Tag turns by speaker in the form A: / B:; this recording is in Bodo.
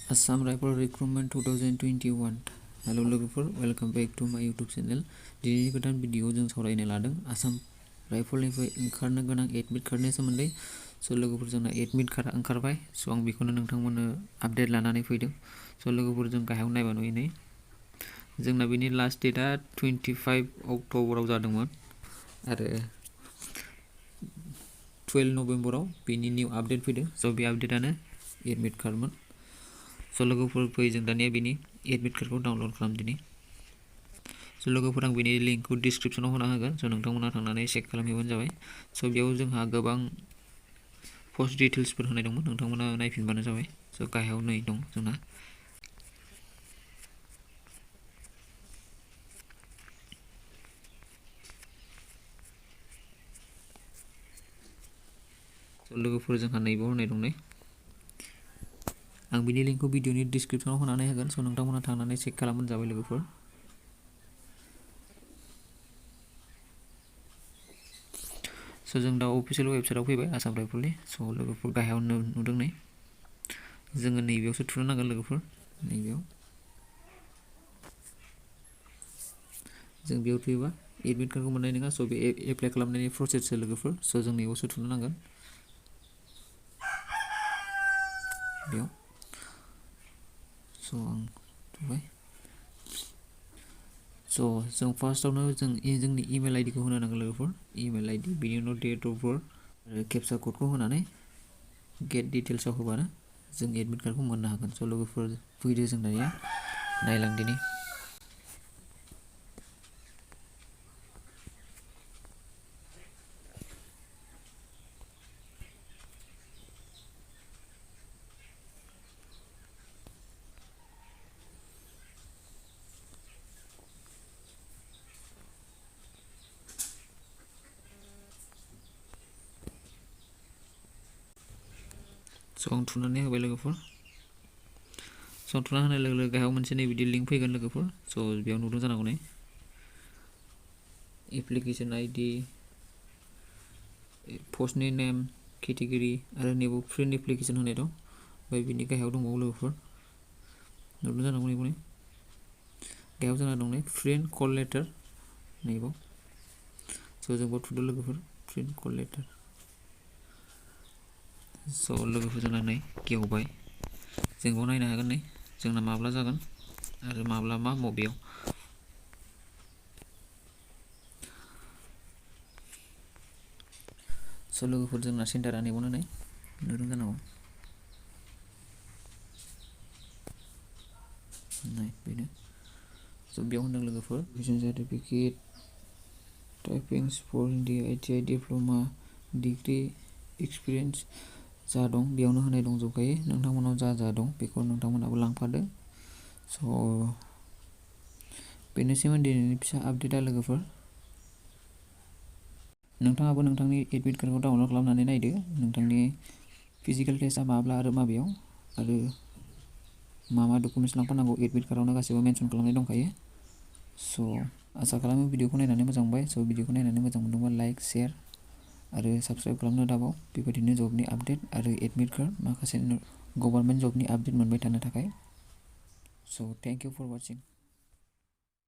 A: Assam Rifle Recruitment 2021 हेलो लोगोफोर वेलकाम बैक टू माय यूट्यूब चैनल दिनैनि गोदान भिडिअ जों सावरायनो लादों आसाम राइफलनिफ्राय ओंखारनो गोनां एडमिट कार्डनि सोमोन्दै स' लोगोफोर जोंना एडमिट कार्ड ओंखारबाय स' आं बेखौनो नोंथांमोननो आपडेट लानानै फैदों स' लोगोफोर जों गाहायाव नायबा नुयो नै जोंना बेनि लास्ट डेटआ 25 अक्ट'बराव जादोंमोन आरो 12 नभेम्बराव बेनि निउ आपडेट फैदों स' बे आपडेटआनो एडमिट कार्डमोन स' लोगोफोर फै जों दानिया बेनि एडमिट कार्डखौ डाउनलड खालामदिनि स' लोगोफोर आं बेनि लिंकखौ डिसक्रिप्शनाव होना होगोन स' नोंथांमोना थांनानै चेक खालामहैबानो जाबाय स' बेयाव जोंहा गोबां पस्ट डिटेल्सफोर होनाय दंमोन नोंथांमोना नायफिनबानो जाबाय स' गाहायाव नै दं जोंना स' लोगोफोर जोंहा नैबेयाव होनाय दं नै आं बिनि लिंकखौ भिडिअनि डिसक्रिप्शनाव होनानै होगोन स' नोंथांमोना थांनानै चेक खालामबानो जाबाय लोगोफोर स' जों दा अफिसियेल वेबसाइटआव फैबाय आसाम राइफलनि स' लोगोफोर गाहायाव नुदों नै जोङो नैबेयावसो थुनो नांगोन लोगोफोर नैबेयाव जों बेयाव थुयोबा एडमिट कार्डखौ मोननाय नङा स' बे एप्लाइ खालामनायनि प्रसेससो लोगोफोर स' जों नैबेयावसो थुनो नांगोन बेयाव स' आं थुबाय स' जों फार्स्टआवनो जोंनि इमेल आइडिखौ होनो नांगोन लोगोफोर इमेल आइडि बेनि उनाव डेट अफ बार्थ आरो केपचा क'डखौ होनानै गेट डिटेल्सआव होबानो जों एडमिट कार्डखौ मोननो हागोन स' लोगोफोर फैदो जों दानिया नायलांदिनि स' आं थुनानै होबाय लोगोफोर स' थुना होनाय लोगो लोगो गाहायाव मोनसे नै बिदि लिंक फैगोन लोगोफोर स' बेयाव नुदों जानांगौ नै एप्लिकेशन आइडि पस्टनि नेम केटेगरि आरो नैबाव प्रिन्ट एप्लिकेशन होनाय दं ओमफ्राय बिनि गाहायाव दंबावो लोगोफोर नुदों जानांगौ नैबाव गाहायाव जोंना दं नै प्रिन्ट कल लेटार नैबाव स' जों बाव थुदो लोगोफोर प्रिन्ट कल लेटार स' लोगोफोर जोंना नै गेवबाय जों बाव नायनो हागोन नै जोंना माब्ला जागोन आरो माब्ला मा मबेयाव स' लोगोफोर जोंना सेन्टारा नैबावनो नै नुदों जानांगौ नै बेनो स' बेयाव होनदों लोगोफोर admission certificate typings for Hindi ITI diploma degree experience जा दं बेयावनो होनाय दंजोबखायो नोंथांमोनाव जा दं बेखौ नोंथांमोनाबो लांफादो स' बेनोसैमोन दिनैनि फिसा आपडेटआ लोगोफोर नोंथाङाबो नोंथांनि एडमिट कार्डखौ डाउनलड खालामनानै नायदो नोंथांनि फिजिकेल टेस्टआ माब्ला आरो माबेयाव आरो मा डकुमेन्ट्स लांफानांगौ एडमिट कार्डआवनो गासैबो मेनसन खालामनाय दंखायो स' आसा खालामो भिडिअखौ नायनानै मोजां मोनबाय स' भिडिअखौ नायनानै मोजां मोनदोंबा लाइक शेयार आरो साबस्क्राइब खालामनो दाबाव बेबायदिनो जबनि आपडेट आरो एडमिट कार्ड माखासे गभर्नमेन्ट जबनि आपडेट मोनबाय थानो थाखाय स' थेंक इउ फर वाचिं